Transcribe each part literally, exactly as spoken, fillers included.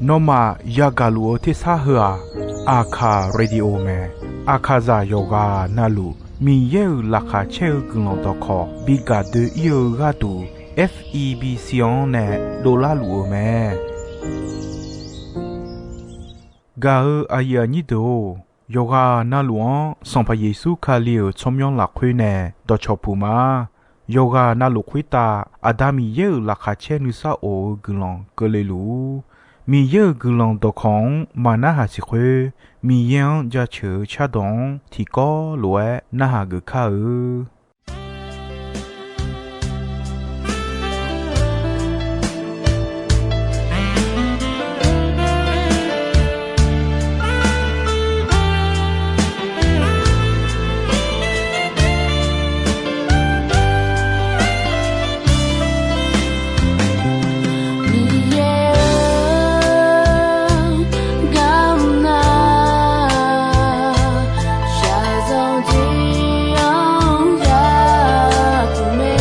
Nawmaf yagaq luf-eu tersar heu-aq, Aqkaq Radio mae. Aqkaqzaq yawqghaq navluf Miqyaer-euq laqkhaq caer-eu guiqlanq dawqkawq bi gaq doe-ir-eu gharduq, F E B C-anr nae dovlar luf-eu mae. Gaq-eu aqyuif aqnyir deuq-or, yawqghaq navluf-anr Sanqpaq Yeqsur Kali-euq tsawrmyanr lafkhoer nae dawqcawq puq ma. Yawqghaq navluf khoertav Aqda Miqyaer-euq laqkhaq caer nuisar of-eu guiqlanq keuvle luf-ur. Miqyaer-euq guiqlanq dawqkawq-anr maq narhaq siq khoer, Miqyaer-anr jaceuq-eu cardawq-anr tiqkawv lof-aer narhaq geuf kar-eu. Miqyaer-eu, garmr nar, shaqzanq tiq-anr yapuq mae.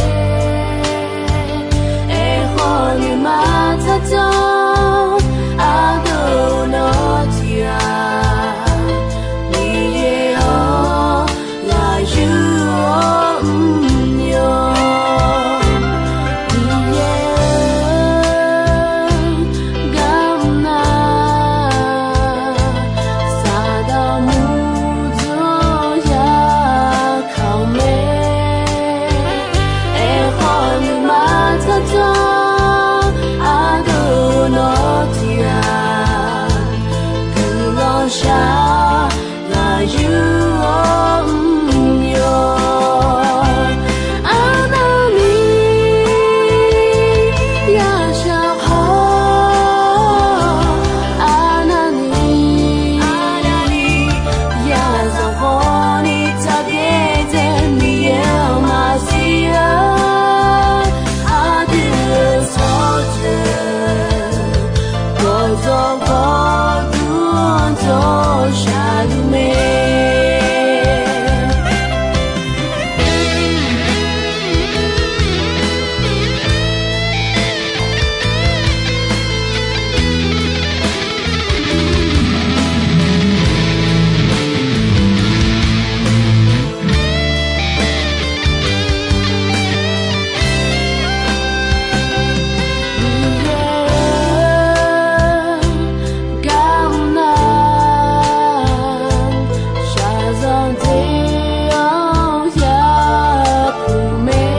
Aerkhawf nuima tsardzanr ardov nawr tiq-aq, Miqyaer-anr ghaq yur-awr mr-awr. Miqyaer-eu, garmr nar, Saqdaq murdzanr ya kaq-eu mae. Aerkhawf nuima tsardzanr ardov nawr tiq-aq, guiqlanq shaq ghaq yur-awr mr-awr. Arnavni yashaq khawf, arnavni yazanq khawfni tsaqbyaer dzae Miqyaer-anr maqsiq-a. Aqdui-euq tsawrjeuq gawqdzawq gawqdmr dawq shaqluf mae. Miqyaer-eu, garmr nar, shaqzanq tiq-anr yapuq mae.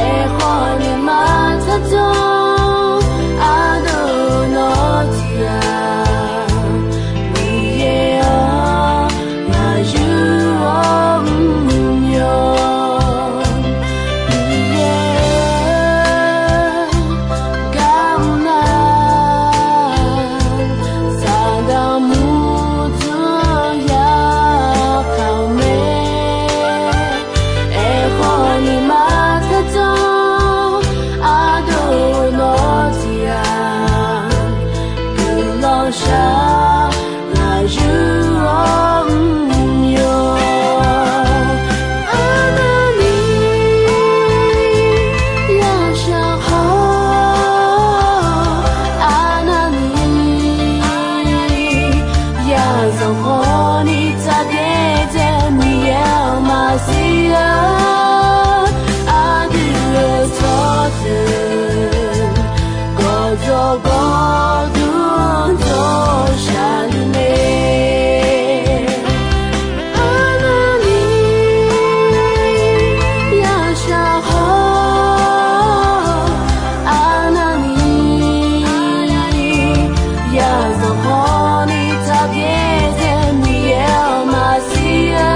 Aerkhawf nuima tsardzanr ardov nawr tiq-aq, Miqyaer-anr ghaq yur-awr mr-awr. Miqyaer-eu, garmr nar, Saqdaq murdzanr ya kaq-eu mae. Aerkhawf nuima tsardzanr ardov nawr tiq-aq, guiqlanq shaq ghaq yur-awr mr-awr. Arnavni yashaq khawf, arnavni yazanq khawfni tsaqbyaer dzae Miqyaer-anr maqsiq-a. Aqdui-euq tsawrjeuq gawqdzawq gawqdmr dawq shaqluf mae. Arnavni yashaq khawf, arnavni yazanq khawfni tsaqbyaer dzae Miqyaer-anr maqsiq-a.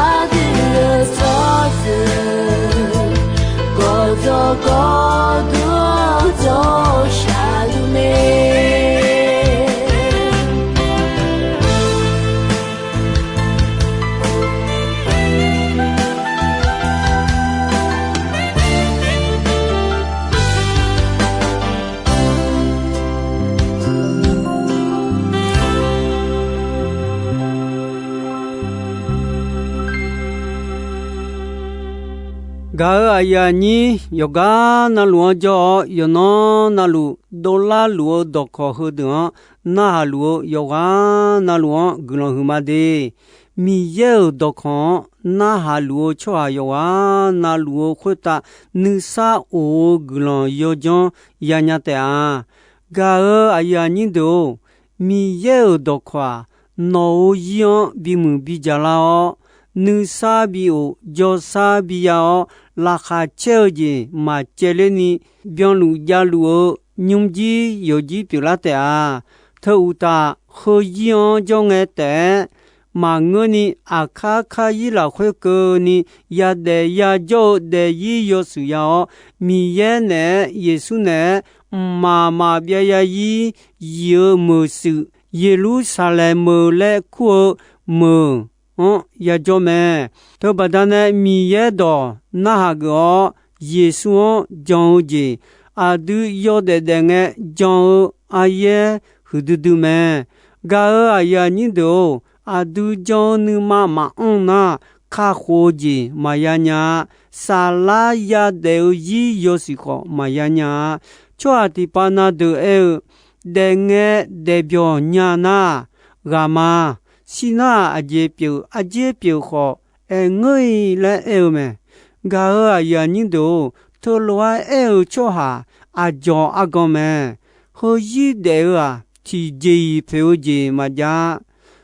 Aqdui-euq tsawrjeuq gawqdzawq gawqdmr dawq shaqluf mae. Gaq-euq aqyuif aqnyir, yawqgar navluf-anr jawr-awr, yawqnan navluf dovlar luf-eu dawqkawq heudeuq-anr narhaq luf-eu yawqghaq navluf-anr guiqlanq huiqma de. Miqyaer-euq dawqkawq-anr narhaq luf-eu tsawrhaq yawqghaq navluf-eu khoertav nuisar of-eu guiqlanq yawdzanr yanya taef-a. Gaq-euq aqyuif aqnyir deuq-or, Miqyaer-euq dawqkawq-aq, nawq-euq zir-anr bimuiq bidzaq lar-awr, nuisar bi of, jawrsar bi ya-awr, laqkhaq caer-eu jeq maqcaevler ni, byanluf javluf-eu nymrjir yawqjir pyeuflar taef-a. Teu uqtaf, heuzir-anr jawr ngae taef-aer maqngeurni, aqkar karzir lafkhoer keuvni yadaef yajawr-eu daefzir yawshuif ya-awr, Miqyaer naeq-aer, Yeqsur naeq-aer mqmaq maqbyav zarzir zif-eu meuq shuif, Yeqlursaqlaeq meuq laer kur-eu meuq-anr yajawr mae. Teubaqda nae Miqyaer dawq narhaq geuf-awr, Yeqsur-anr jan-eu jeq, aqdui yawdaef daef ngae jan-eu aryaer huiqdui dui mae. Gaq-euq aqyuif aqnyir deuq-or, aqdui jan-eu nuima maqanr nar, kakhof-eu jeq maqya nya-a. Saflar yadaef-eu zir yawshuif khawf maqya nya-a. Tsawrhaq tiqpav na deuq aer-eu, daefngae daefbyawq nya nar, ghaq ma. Shir nar-aq, aqjeq pyeuf arjer pyeuf khawf, aerngeur-iq laer aer-eu mae. Gaq-euq aqyuif aqnyir deuq-or, teulof-aer aer-eu tsawrhaq aqdzawq argan mae. Heuzir daef-eu-aq, tiqjeq-iq poeq-eu jeq maqjav-a.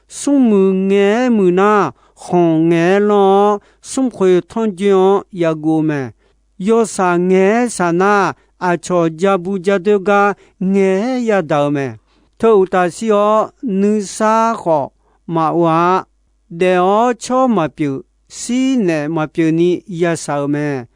Smrmuiq ngaeq-aer muiq nar, khanq ngaeq-aer lanr-awr, smrkhoeq tanrjoe-anr yaguv-eu mae. Yawshaq ngaeq-aer shaq nar, aqcawq ja bu ja doer gar ngaeq-aer yadaq-eu mae. Teu uqtaf shir-awr, nuisar khawf maqov-a. Daef-awr tsawr maqpyeuf, shir naef maqpyeuf ni yashaq-euq mae.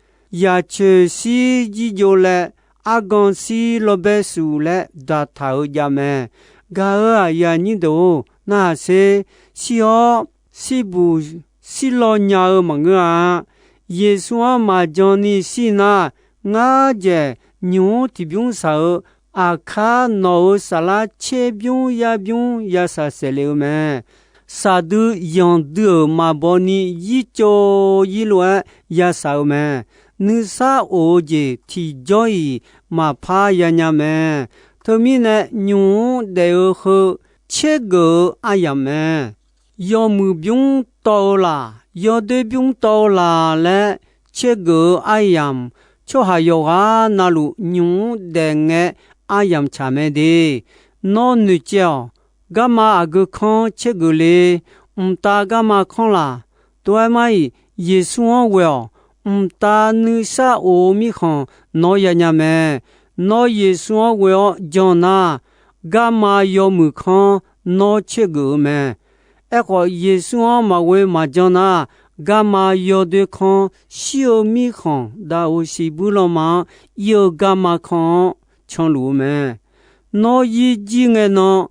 Yaqcoeq shir jirjov laer, argan shir lawrbaer shuq laer daqtaq-eu jav mae. Gaq-euq aqyuif aqnyir deuq-or, narhaq sher. Shir-awr shirbuq shirlaw nya-eu maqngeur-a. Yeqsur-anr maqjan ni shir nar, ngar dzaeq nymq-mr tiqbymr shaq-eu, aqkar nawq-euq saflar tserbymr yarbymr yashaq saeqle-eu mae. Shaqdui yanqdui-euq maqbaw ni yircov yirlof-aer yashaq-eu mae. Nuisar of-eu jeq tiqjawr-iq maqpar yanya mae. Teumirnae nymq-mr daef-eu heu tsergeuf-eu aryamq mae. Yawmuiq bymr tawv-eu laq, yawdoer bymr tawv-eu laq laer tsergeuf-eu aryamq, tsawrhaq yawqghaq navluf nymq-mr daef ngae aryamq tsaq mae de. Nawr noeqtsaev-awq. Garma aqgeu kanr tsergeuf le? Mqtav garma kanr laq. Tov-aer mar-iq, Yeqsur-anr ghoe-awq. Mqtav nuisar of-eu mirkhanq nawr yanya mae. Nawr Yeqsur-anr ghoe-awr jan nar, garma yawmuiq kanr nawr tsergeuf-eu mae. Aerkhawf, Yeqsur-anr maqghoe maqjan nar, garma yawdoer kanr shir-eu mirkhanq dav-euq siqbuir lanma-anr ir-eu garma kanr-anr canluf-eu mae. Nawr yir jir ngae nan,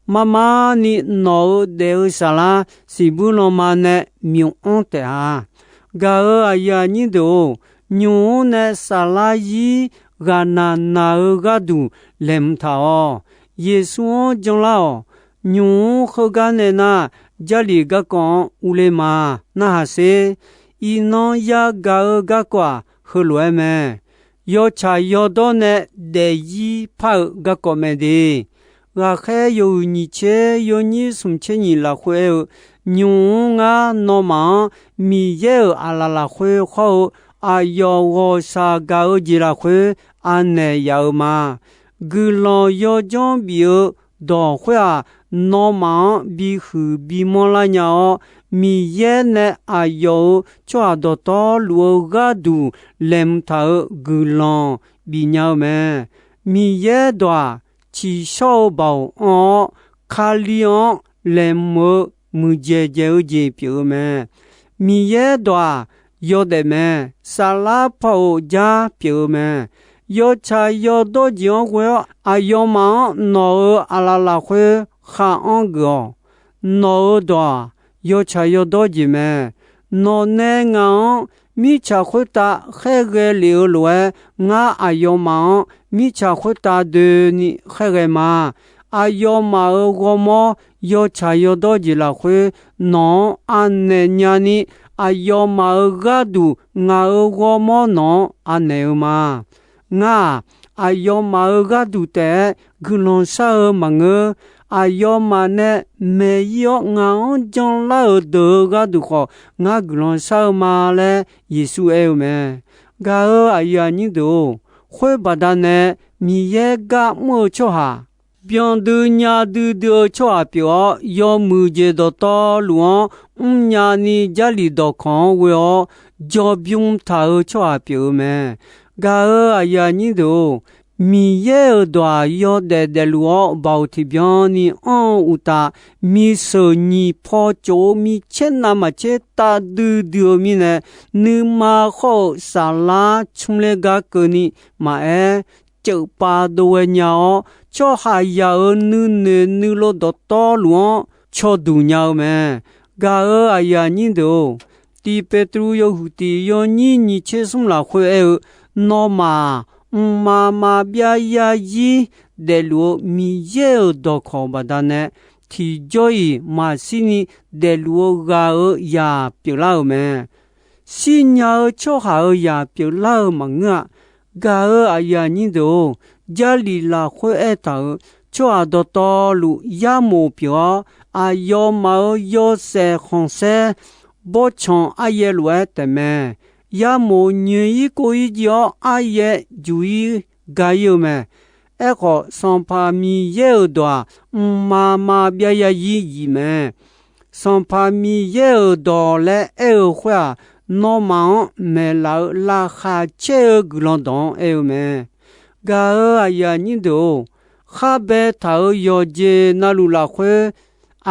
mar mar ni nawq-euq daef-eu saflar siqbuir lanma nae myoq-anr taef-a. Gaq-euq aqyuif aqnyir deuq-or, nymq-mr nae saflar zir ghaqnaq naq-eu gharduq laeqhmq taq-awq. Yeqsur-anr janlar-awq. Nymq-mr heugar nae nar, Jarlif garkawv-anr urler ma. Narhaq sher. Iqnan yagaq-eu garkawv-aq, heulof-aer mae. Yawtsaq yawdawr nae daefzir par-eu garkawv mae de. Ghaqkhaer yawhuiq nyiq tser yawnyir smq tser nyiq lafkhoer aer-eu, nymq-mr ngar nawmaf-anr Miqyaer-euq aqlaf lafkhoer khawr-eu aqyawf ghawqshaq gaq-eu jeq lafkhoer anaeq yaf-eu ma. Guiqlanq yawdzanr bif-eu dawq khoer-aq, nawmaf-anr bihuiq bimanr lar nya-awr, Miqyaer nae aqyawf-euq tsawrhaq dawqtawvluf-eu gharduq laeqhmq taq-euq guiqlanq bifnya-eu mae. Miqyaer dawq-aq, tsiqshawr-eu baoq anr-awr, Kali-anr laeqhmq-eu muiqdzaeq dzaeq-eu jeq pyeuf-eu mae. Miqyaer dawq-aq, yawdaef mae. Saflar paw-euq jar pyeuf-eu mae. Yawtsaq yawdawr jeq-anr ghoe-awr, aqyawfmaf-anr nawq-euq aqlaf lafkhoer khar anr geuf-awq. Nawq-euq dawq-aq, yawtsaq yawdawr jeq mae. Nawq nae ngaq-anr mirtsaq khoertav khaerghae lef-eu lof-aer, ngar aqyawfmaf-anr mirtsaq khoertav doeni khaerghae ma. Aqyawfmaf-euq ghawrmawr yawtsaq yawdawr jeq lafkhoer nawq-anr anaeq nyani, aqyawfmaf-euq gharduq ngaq-euq ghawrmawr nawq-anr anaeq-eu ma. Ngar-aq, aqyawfmaf-euq gharduq taef-aer guiqlanq shar-eu maqngeur. Aqyawfmaf nae maeq-ir-awr ngaq-anr janlar-euq deuq-euq gharduq khawf, ngar guiqlanq shar-eu ma laer Yeqsur aer-eu mae. Gaq-euq aqyuif aqnyir deuq-or, khoer baqdanae Miqyaer gar mr-eu tsawrhaq, byandui nya duidui-eu tsawrhaq pyeuf-awr, yawmuiq jeq dawqtawvluf-anr mrnya ni Jarlif dawqkawq-anr ghoe-awr jawrbymr taq-eu tsawrhaq pyeuf-eu mae. Gaq-euq aqyuif aqnyir deuq-or, Miqyaer-euq dawq-aq, yawdaef daefluf-awr baoq tiqbyan ni anr-eu uqtaf, miqsheuq nyiq paw cof-eu micaer navmaqtser tavdui dui-eu mirnae, nuima khawr-eu saflar cmr ler gar keuvni maqaer, ceuf pav dov ghae nya-awr, tsawrhaqzaq-euq nuinoeq nuilov dawqtawvluf-anr cawduq nya-eu mae. Gaq-euq aqyuif aqnyir deuq-or, Tiq Peqtruv yawhuiq tiq yawnyir nyiq tser smr lafkhoer aer-eu, nawmaf-aq, mqmaq maqbyav yarzir daefluf-eu Miqyaer-euq dawqkawq baqdanae, tiqjawr-iq maqshirni daefluf-eu ghaq-euq zaq pyeuflar-euq mae. Shirnya-eu tsawrhaq-euq zaq pyeuflar-eu maqngeur-a. Gaq-euq aqyuif aqnyir deuq-or, Jarlif lafkhoer aertaq-euq tsawrhaq dawqtawvluf yarmof pyeuf-awr, aqyawfmaf-euq yawshaef khanqsaer bawrtsanq aryaev lof-aer taefmae. Yarmof nyoeq-ir kov-ir jiv-awr, aryaev juq-ir ga-ir-eu mae. Aerkhawf, Sanqpaq Miqyaer-euq dawq-aq, mqmaq maqbyav yarzir zif mae. Sanqpaq Miqyaer-euq dawq laer aer-eu khoer-aq, nawmaf-anr maeqlaf-eu laqkhaq caer-eu guiqlanq dawq-anr aer-eu mae. Gaq-euq aqyuif aqnyir deuq-or, khar baetaq-euq yawqjeq navluf lafkhoer,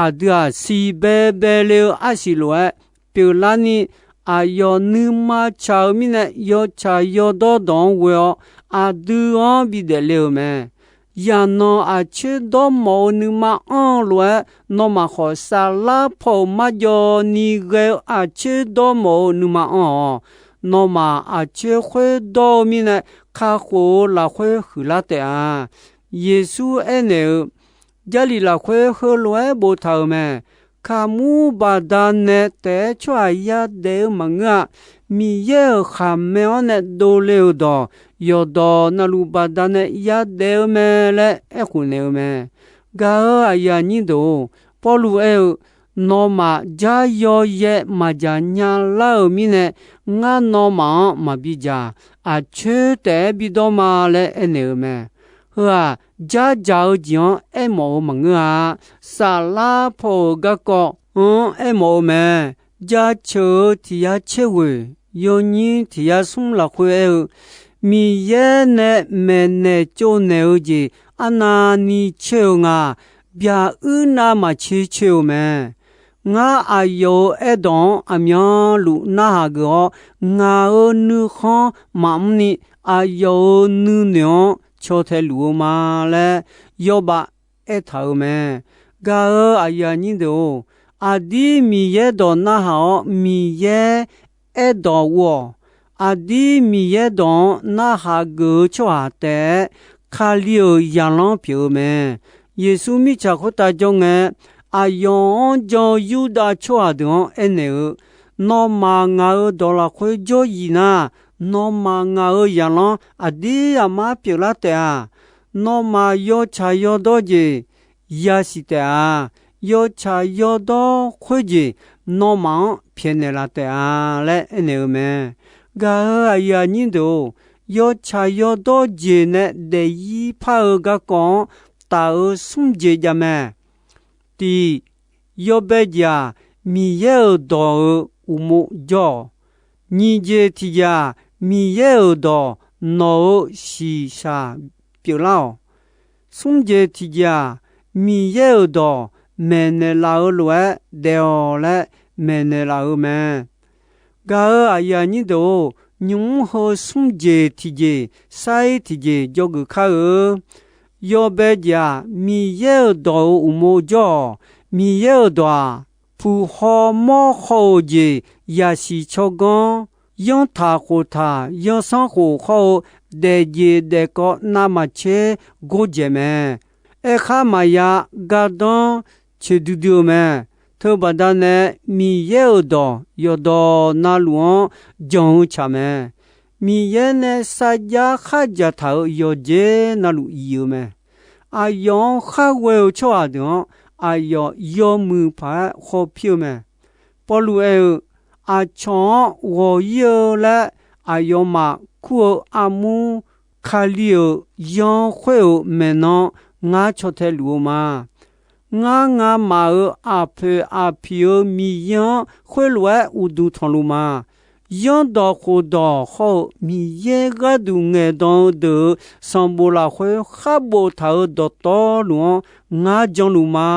aqdui-aq, siqbae bae le-eu arsiq lof-aer pyeuflarni, aqyawf nuima tsaq-eu mirnae yawtsaq yawdawr dawq-anr ghoe-awr, aqdui-anr bidaef le-euq mae. Yaqnan aqcoer dawrmawf-eu nuima anr-eu lof-aer, nawmaf khawf saflar paw-euq marjawv ni ghae-eu aqcoer dawrmawf-eu nuima anr-awq. Nawmaf aqcoer khoerdawr-eu mirnae, kakhof-eu lafkhoer huiqlar taef-a. Yeqsur aernaeq-eu, Jarlif lafkhoer heulof-aer boftaq-euq mae. Kaqmur baqdanae taef-aer tsawrhaq yadaef-eu maqngeur-a. Miqyaer-euq khaqmae-anr nae dovle-euq dawq, yawqdawq navluf baqdanae yadaef-eu mae laer aerkhof naeq-eu mae. Gaq-euq aqyuif aqnyir deuq-or, Pawrluv aer-eu, nawmaf jar yawyae maqdzaq nyalar-euq mirnae, ngar nawmaf-anr maqbi dzaq. Aqcoer taef-aer bidawr ma laer aernaeq-eu mae. Heu-aq, jardzaq-eu jeq-anr aermawf-eu maqngeur-a. Saflar paw-euq garkawv-anr aermawf-eu mae. Jaceuq-eu tiq yar caerghoeq yawnyir tiq yar smr lafkhoer aer-eu, Miqyaer nae maeqnaeq tsovnaeq-eu jeq arnavni caer-eu nga. Byaq uir navmaqtser caer-eu mae. Ngar aqyawf-euq aerdawq-anr aqmyanluf narhaq geuf-awr, ngaq-euq nuikhanr maqmr ni aqyawf-euq nuinoeq-anr caw tae luf-eu ma laer, yawbav aertaq-euq mae. Gaq-euq aqyuif aqnyir deuq-or, aqdir Miqyaer dawq narhaq-awr Miqyaer aerdawq ghov-awq. Aqdir Miqyaer dawq-anr narhaq geuf-eu tsawrhaq taef-aer, Kali-euq zaqlanr pyeuf-eu mae. Yeqsur mirtsaq khoertav jawr ngae, aqyawf-anr jan-eu Yurdav tsawrhaq deuq-anr aernaeq-eu, nawmaf ngaq-euq dawq lafkhoer jawr yif nar, nawmaf ngaq-euq zaqlanr aqdir aqmar pyeuflar taef-a. Nawmaf yawtsaq yawdawr jeq yasiq taef-a. Yawtsaq yawdawr khoerjeq nawmaf-anr pyaeqnaeq laf taef-a laer aernaeq-eu mae. Gaq-euq aqyuif aqnyir deuq-or, yawtsaq yawdawr jeq nae daefzir par-eu garkawv-anr taf-eu smr jeq jav mae. Tiq, yawbae jeq-aq, Miqyaer-euq dawq-euq uqmov jawr-awq. Nyiq jeq tiqjeq-aq, Miqyaer-euq dawq nawq-euq shiqshaq pyeuflar-awq. Smr jeq tiqjeq-aq, Miqyaer-euq dawq maeqnaeq laf-eu lof-aer daef-awq laer maeqnaeq laf-eu mae. Gaq-euq aqyuif aqnyir deuq-or, nymq-mr heu smr jeq tiqjeq, sair tiqjeq dzawgeuf kar-eu. Yawbae jeq-aq, Miqyaer-euq dawq-euq uqmov jawr-awq. Miqyaer-euq dawq-aq, puq haw mawr haw-euq jeq, yasiq tsawrganr, yanrtaq khoftaq, yanrsanr khof hawr-eu daefjeq daefkawv navmaqtser gordzaeq mae. Aerkhar maqya gardanr coeqdui dui-eu mae. Teubaqda nae Miqyaer-euq dawq yawqdawq navluf-anr jan-eu tsaq mae. Miqyaer nae sarjax khardzaq taq-euq yawqjeq navluf yif-eu mae. Aqyawf-anr khar ghoe-eu tsawrhaq deuq-anr, aqyawf yawmuiq paq-aer khawf pir-eu mae. Pawrluv aer-eu, aqcawq-anr ghawq ir-eu laer aqyawfmaf kur-eu armur, Kali-euq yanr khoer-euq maeqnan ngar caw tae luf-eu ma. Ngar ngamaf-euq aqpoeq aqpiq-euq Miqyaer-anr khoerlof-aer uqduq tanqluf ma. Zanrdawq khofdawq hawr-eu Miqyaer gharduq ngaeqdan-eu deuq-euq sanqbof lafkhoer khar boftaq-euq dawqtawvluf-anr ngar janluf ma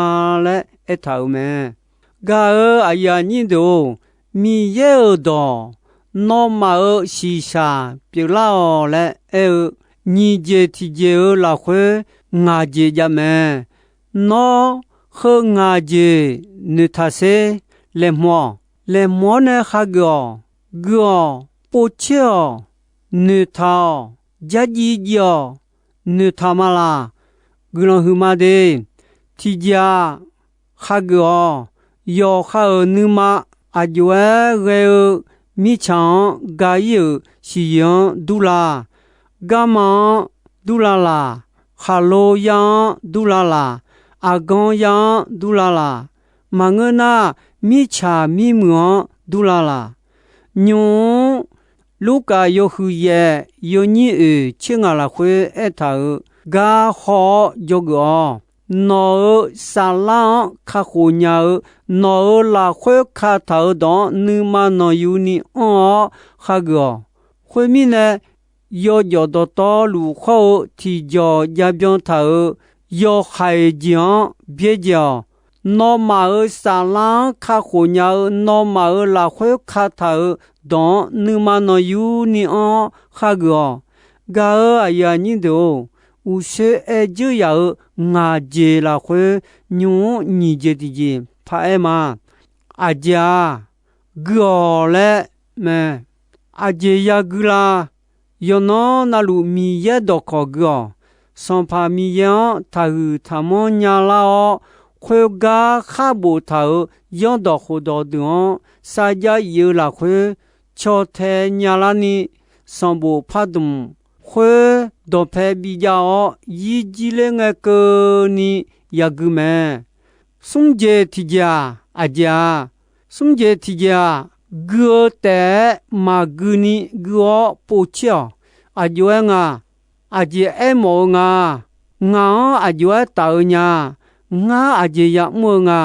laer aertaq-euq mae. Gaq-euq aqyuif aqnyir deuq-or, Miqyaer-euq dawq nawmaf-euq shiqshaq pyeuflar-awq laer aer-eu, nyiq jeq tiqjeq-euq lafkhoer ngaq jeq jav mae. Nawr, heu ngaq jeq noeqtaq sher. Laeqhmq-awq. Laeqhmq-awr nae hageuf-awq. Guiq-awq. Povtser-awq. Noeqtaq-awq. Jarjiv jiv-awq. Noeqtaq ma laq. Guiqlanq huiqma de. Tiqjeq-aq, hageuf-awq. Yawqha-euq nuima aqjox-aer ghae-eu mirtsaq-anr ga ir-euq siqyoeq-anr durla. Garma-anr durla laq. Khaqlo yar-anr durla laq. Aqgan yar-anr durla laq. Maqngeur nar, mirtsaq mirmuiq-anr durla laq. Nymq-mr Lurkaf yawhuiq yaef yawnyir oeq tser ngaq lafkhoer aertaq-euq gar haw-awr dzawgeuf-awq. Nawq-euq saflar-anr kakhof nya-eu, nawq-euq lafkhoer kataq-euq dawq-anr nuima nanqyuni anr-awr hageuf-awq. Khoermirnae, yawjawf dawqtawvluf hawr-eu tiqjawq jav byan taq-euq yawhaiq jeq-anr byaerdzae-awq. Nawmaf-euq saflar-anr kakhof nya-eu, nawmaf-euq lafkhoer kataq-euq dawq-anr nuima nanqyuni anr-awr hageuf-awq. Gaq-euq aqyuif aqnyir deuq-or, uqshoe aer dzeur yaf-euq ngaq jeq lafkhoer nymq-mr nyiq jeq tiqjeq paq-aer ma. Aqjeq-aq, guiq-awq laer mae. Aqjeq yagui la? Yawqnan navluf Miqyaer dawqkawq gui-awq. Sanqpaq Miqyaer-anr taqhuiq taqmanr nyalar-awr, khoergar khar boftaq-euq zanrdawq khofdawq deuq-anr sarjax if-eu lafkhoer caw tae nyalarni, sanqbof pardmq khoer dawqpae bijav-awr yir jir ler ngae keuvni yagui mae. Smr jeq tiqjeq-aq, aqjeq-aq, smr jeq tiqjeq-aq, gui-eu taef-aer maqguini gui-awr povtser-awq. Aqjox-aer nga? Aqjeq aermawf-eu nga? Ngaq-anr aqjox-aer taf-eu nya? Ngar aqjeq yamr-eu nga?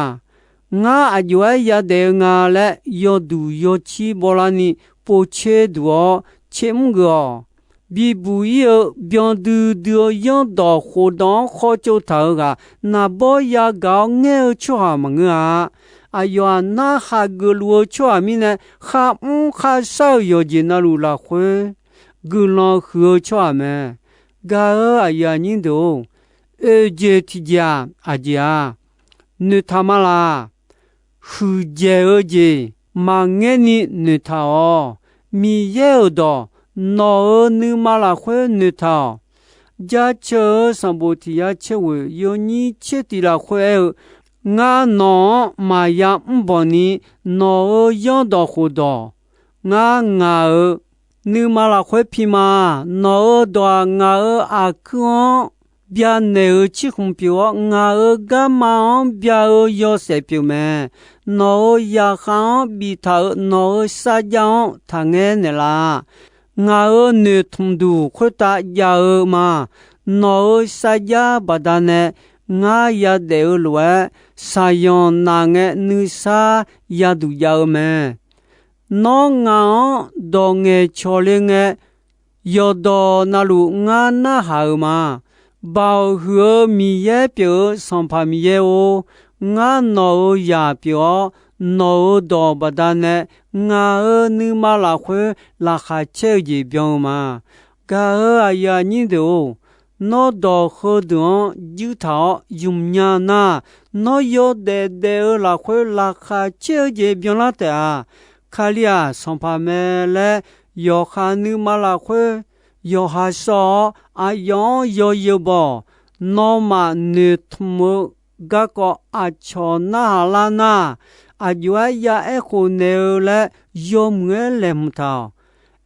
Ngar aqjox-aer yadaef-eu nga laer yawduq yawcir bawrlarni povtser duq-awr tsermr geuf-awq. Bibuq ir-eu byan duidui-eu zanrdawq khofdawq-anr khawf tsov taq-euq ghaq, naqbawr yagaq-awr ngaer-eu tsawrhaq maqngeur-a. Aqyawf-aq, narhaq geufluf-eu tsawrhaq mirnae, kharmr kharshar-euq yawqjeq navluf lafkhoer guiqlanq huiq-eu tsawrhaq mae. Gaq-euq aqyuif aqnyir deuq-or, oeq jeq tiqjeq-aq, aqjeq-aq, noeqtaq ma laq. Huiqdzaeq-eu jeq maqngaerni noeqtaq-awq. Miqyaer-euq dawq nawq-euq nuima lafkhoer noeqtaq-awq. Jaceuq-eu sanqbof tiq yar tser ghoeq yawnyir tser tiq lafkhoer aer-eu, ngar nawq-anr maqya mrbanq ni nawq-euq zanrdawq khofdawq, ngar ngaq-euq nuima lafkhoer pi ma. Nawq-euq dawq-aq, ngaq-euq aqkuir-anr byanaeq-euq cirkhmq pyeuf-awr, ngaq-euq garma-anr bya-eu yawshaef pyeuf mae. Nawq-euq zaqkhav-anr biftaq-euq nawq-euq sarjax-anr taqngaer naeqlaf. Ngaq-euq noeqtmq duq khoertav jav-eu ma. Nawq-euq sarjax baqdanae ngar yadaef-eu lof-aer, shaqyanq naf ngae nuisar yaduq jav-eu mae. Nawr ngaq-anr dawq ngaeqcawq le ngae, yawqdawq navluf ngar narhaq-euq ma. Baoq huiq-eu Miqyaer pyeuf-eu Sanqpaq Miqyaer-or, ngar nawq-euq zaq pyeuf-awr, nawq-euq dawq baqdanae ngaq-euq nuima lafkhoer laqkhaq caer-eu jeq byan-eu ma. Gaq-euq aqyuif aqnyir deuq-or, nawr dawq heudeuq-anr juir taq-awr zmq nya nar, nawr yawdaef daef-eu lafkhoer laqkhaq caer-eu jeq byanlar taef-a. Kali-aq, Sanqpaq mae laer yawqha nuima lafkhoer yawqha shawr-awr, aqyawf-anr yawzeu baw-awq. Nawmaf noeqtmq-eu garkawv aqcawq narhaq lar nar, aqjox-aer ya aerkhof naeq-eu laer yawmuiq-aer laeqhmq taq-awq.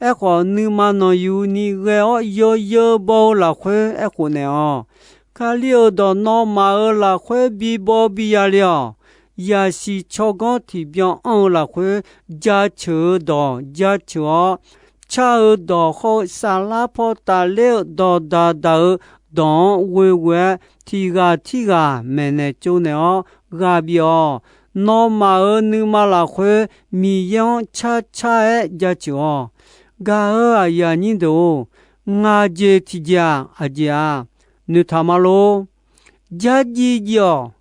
Aerkhawf, nuima nanqyuni ghae-awr yawzeu baw-eu lafkhoer aerkhof naeq-awq. Kali-euq dawq nawmaf-euq lafkhoer bibaw biya le-awq. Yaqsiq tsawrganr tiqbyan anr-eu lafkhoer jaceuq-eu dawq jaceuq-awr, car-eu dawq hawr-eu saflar paw tafler-eu dawqdaq daq-eu dawq-anr ghoeghoe-aer, tiq ghaq tirghaq maeqnaeq tsovnaeq-awr ghaq bif-awq. Nawmaf-euq nuima lafkhoer Miqyaer-anr carcar-aer jaceuq-awq. Gaq-euq aqyuif aqnyir deuq-or, ngaq jeq tiqjeq-aq, aqjeq-aq, noeqtaq ma lor. Jarjiv jiv-awq.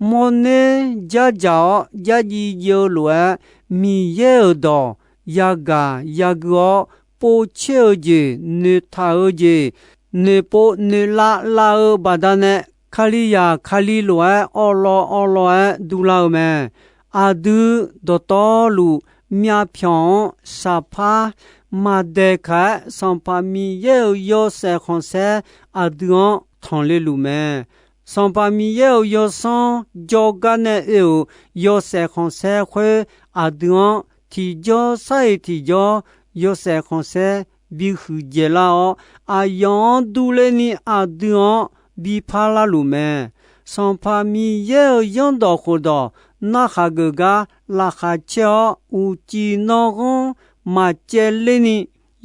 Mawrner jardzaq-awr jarjiv jiv-eu lof-aer, Miqyaer-euq dawq yagaq yagui-awr, povtser-eu jeq, noeqtaq-eu jeq, noeqpov noeqlav lav-eu baqdanae, Kalizaq Kali lof-aer awrlawv awrlawv-aer durlar-eu mae. Aqdui dawqtawvluf myavpyawq-anr saqpar maqdaeqkaq-aer, Sanqpaq Miqyaer-euq yawshaef khanqsaer aqdui-anr tanqle luf mae. Sanqpaq Miqyaer-euq yawsanr jawrgar nae oe-euq yawshaef khanqsaer khoer, aqdui-anr tiqjawr sar-iq tiqjawr yawshaef khanqsaer bihuiq dzaeqlar-awr, aqyawf-anr durler ni aqdui-anr bipar larluf mae. Sanqpaq Miqyaer-euq zanrdawq khofdawq narhaq geuf gar laqkhaq caer-awr, uqcif nanghanr maqcaevler ni,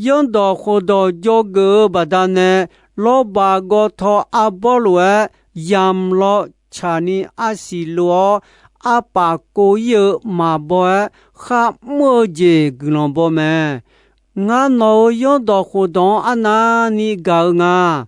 zanrdawq khofdawq dzawgeuf-eu baqdanae, lawrbaq gawtaw arbawr lof-aer yamq law tsaqni arsiq lof-awr, arpaf kov-ir-eu maqbaw-aer kharmr-eu jeq guiqlanq baw mae. Ngar nawq-euq zanrdawq khofdawq-anr arnavni gaq-eu nga.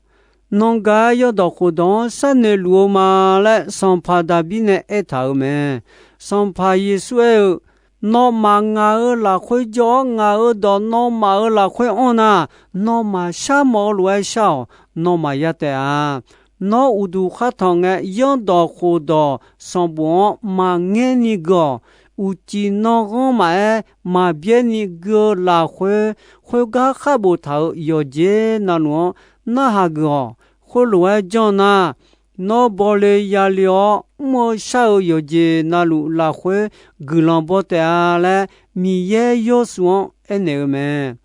Nawq gaq-aer zanrdawq khofdawq-anr sharnoeq luf-eu ma laer, Sanqpaq Daqbir nae aertaq-euq mae. Sanqpaq Yeqsur aer-eu, Nawmaf ngaq-euq lafkhoer jawr-awr, ngaq-euq dawq nawmaf-euq lafkhoer anr nar, nawmaf sharmawf-eu lof-aer shar-awq. Nawmaf ya taef-a. Nawr uqduq khar tanq ngae, zanrdawq khofdawq sanqbof-anr maqngaer ni gui-awq. Uqcif nanghanr maqaer, maqbyaer ni gui-eu lafkhoer, khoergar khar boftaq-euq yawqjeq navluf-anr narhaq geuf-awq. Khoerlof-aer janr nar, nawr bawle yale-awr mr-eu shar-eu yawqjeq navluf lafkhoer guiqlanq baw taef-a laer, Miqyaer yawshuif-anr aernaeq-eu mae.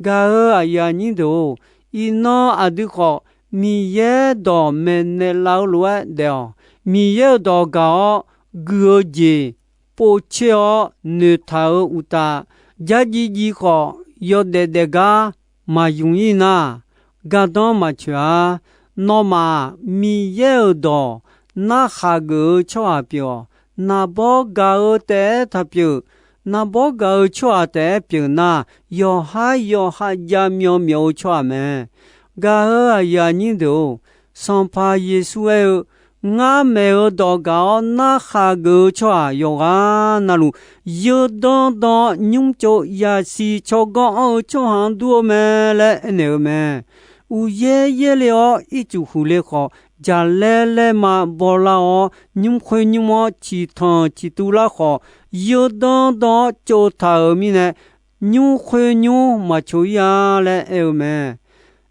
Gaq-euq aqyuif aqnyir deuq-or, iqnan aqdui khawf Miqyaer dawq maeqnaeq laf-eu lof-aer daef-awq. Miqyaer-euq dawq gaq-awr gui-eu jeq povtser-awr noeqtaq-euq uqtaf, jarjiv jiv khawf yawdaef daef gar maqymq-ir nar, gardanr maqtsoeq-a. Nawmaf Miqyaer-euq dawq narhaq geuf-eu tsawrhaq pyeuf-awq. Naqbawr gaq-eu taef-aer taq pyeuf. Naqbawr gaq-eu tsawrhaq taef-aer pyeuf nar, yawqhar yawqha javmyan myawf-eu tsawrhaq mae. Gaq-euq aqyuif aqnyir deuq-or, Sanqpaq Yeqsur aer-eu, Ngar maeq-euq dawq gaq-awr narhaq geuf-eu tsawrhaq yawqghaq navluf, yeudan dan-awr nymr tsov yaqsiq tsawrganr anr-eu tsawrhaq-anr dur-eu mae laer aernaeq-eu mae. Uqyaer yaerle-awr ircuf huiqle khawf, jaqlaer laerma bawlar-awr, nymr khoer nymr-anr ciqtanq ciqtuv lar khawf, yeudan dan-awr tsovtaq-euq mirnae, nymr khoer nymr maqcoq-ir-a laer aer-eu mae.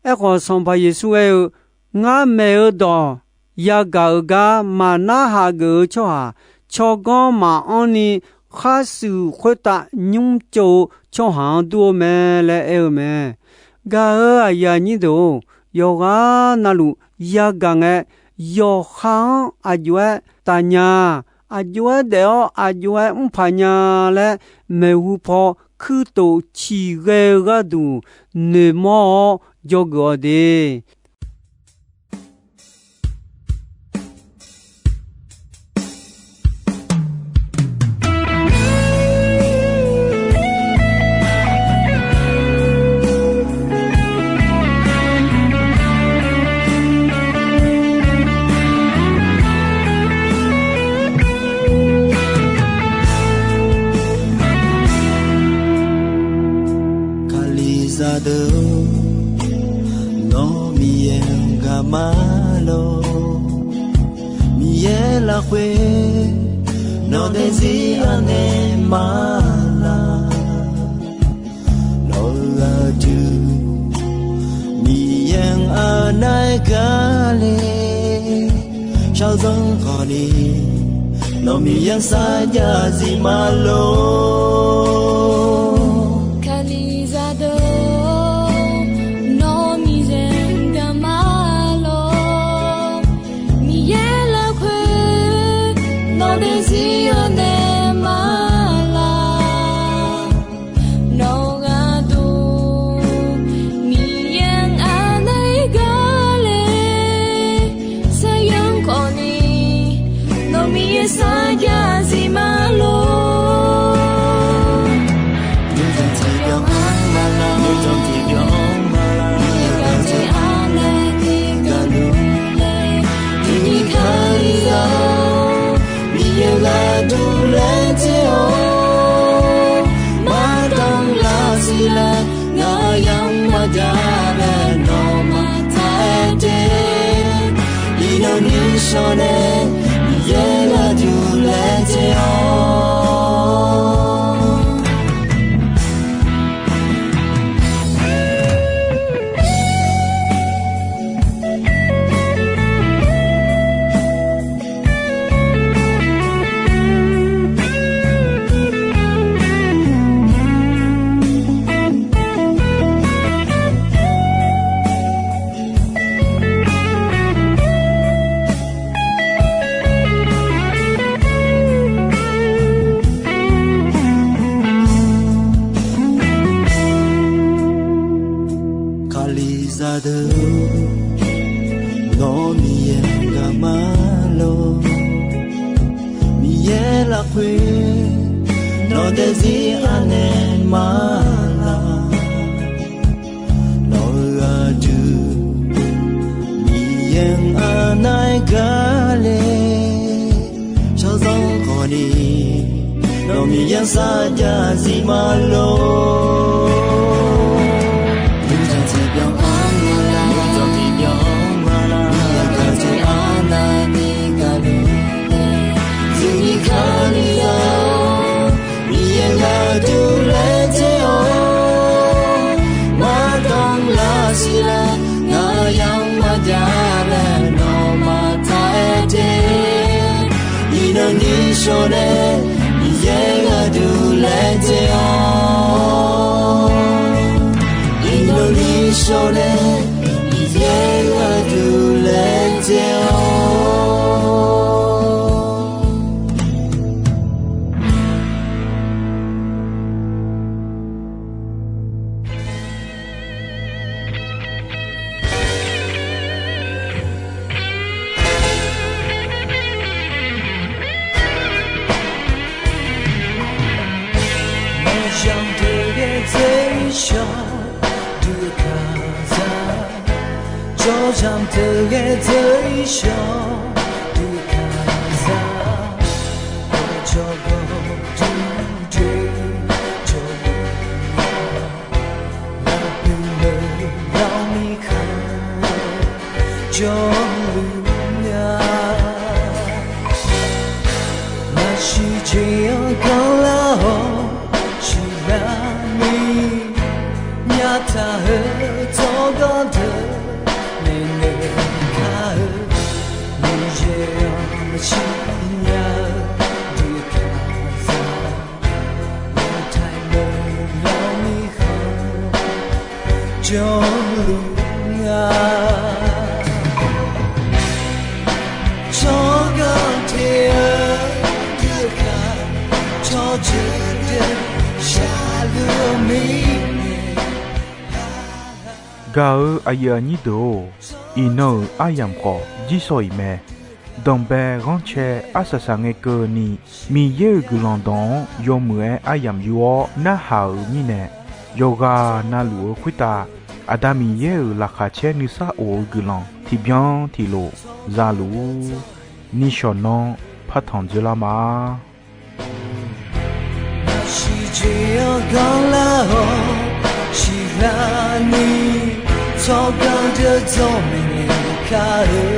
Aerkhawf, Sanqpaq Yeqsur aer-eu, Ngar maeq-eu dawq yagaq-euq gar maqnarhaq geuf-eu tsawrhaq, tsawrganr maqanr ni kharshuif khoertav nymr tsov-eu tsawrhaq-anr dur-eu mae laer aer-eu mae. Gaq-euq aqyuif aqnyir deuq-or, yawqghaq navluf yagaq ngae, yawqha-anr aqjox-aer taf nya, aqjox-aer daef-awr aqjox-aer mrpaq nya laer, maeqhu paw kuirtof ciqghae-eu gharduq noeqmawr-awr dzawgeuf-awq de. Kalizaq deuq-or, nawr Miqyaer-anr gaq ma lor. Miqyaer lafkhoer nawq daefzir anaeq ma laq. Nawq-eu aqdui Miqyaer-anr anaeq gaq le. Shaqzanq khawfni, nawq Miqyaer-anr sarjax zif ma lor. Kalizaq deuq-or, nawq Miqyaer-anr gaq ma lor. Miqyaer lafkhoer nawq daefzir-anr naeq ma laq. Nawq gharduq Miqyaer-anr aqnaeq-aer gaq le. Saqyanr khawfni, nawq Miqyaer sarjax zif ma lor. Nuijan tiqbyan-anr ma laq, nuijan tiqbyan-anr ma laq. Miqyaer gaqdzae aqnaeq-aer gaqluf le. Tiqnyir Kalizaq-or, Miqyaer gharduq laejae-awq. Maqdanr lar siqlar, ngaq yamq maqjav laer nawmaf taq-aer de. Iqnan ni shawr nae, Miqyaer gharduq laejae-awq. Kalizaq deuq, nawq Miqyaer-anr gaq ma lor. Miqyaer lafkhoer nawq daefzir aqnaeq ma laq. Nawq-eu aqdui Miqyaer-anr aqnaeq-aer gaq le. Shaqzanq khawfni, nawq Miqyaer-anr sarjax zif ma lor. Nuijan tiqbyan-anr ma laq, nuijan tiqbyan-anr ma laq. Miqyaer gaqdzae aqnaeq-aer gaqluf le. Tiqnyir Kalizaq-or, Miqyaer gharduq laejae-awq. Maqdanr lar siqlar, ngaq yamq maqjav laer nawmaf taq-aer de. Iqnan ni shawr nae, Miqyaer gharduq laejae-awq. Iqnan ni shawr nae, Miqyaer gharduq laejae-awq. Maqzanq deuq ghae dzeur-ir shawr, dui kaqzaq. Jawrzaq deuq ghae dzeur-ir shawr, dui kaqzaq. Jawrgawr duidui jawrluf-a, lafbymeuq lawrmir khanq jawrluf-a. Maqsiq jeq-anr ganrlar-awr siqlar ni, nyataq-euq tsawrganr deuq maeqnaeq kar-eu, Miqyaer-anr maqsiq nya-eu dui kaqzaq. Lawqtaiq meuq lawrmir khanq jawrluf-a. Tsawrganr te-eu dui kaq, tsawrjeuq deuq shaqluf-eu mirnae. Gaq-eu aqyuif aqnyir deuq-or, iqnan-euq aryamq khawf jirsawq iq mae. Danqbae ghanrcae arsaq saq ngae keuvni, Miqyaer-euq guiqlanq dawq-anr yawmuiq-aer aryamq yur-awr narhaq-euq mirnae, yawqghaq navluf-eu khoertav Aqda Miqyaer-euq laqkhaq caer nuisar of-eu guiqlanq tiqbyan tiqlof za luf-ur. Nishawq nanr partanq dzoerlar ma. Maqsiq jeq-anr ganrlar-awr siqlar ni, tsawrganr deuq dzawr maeqnaeq kar-eu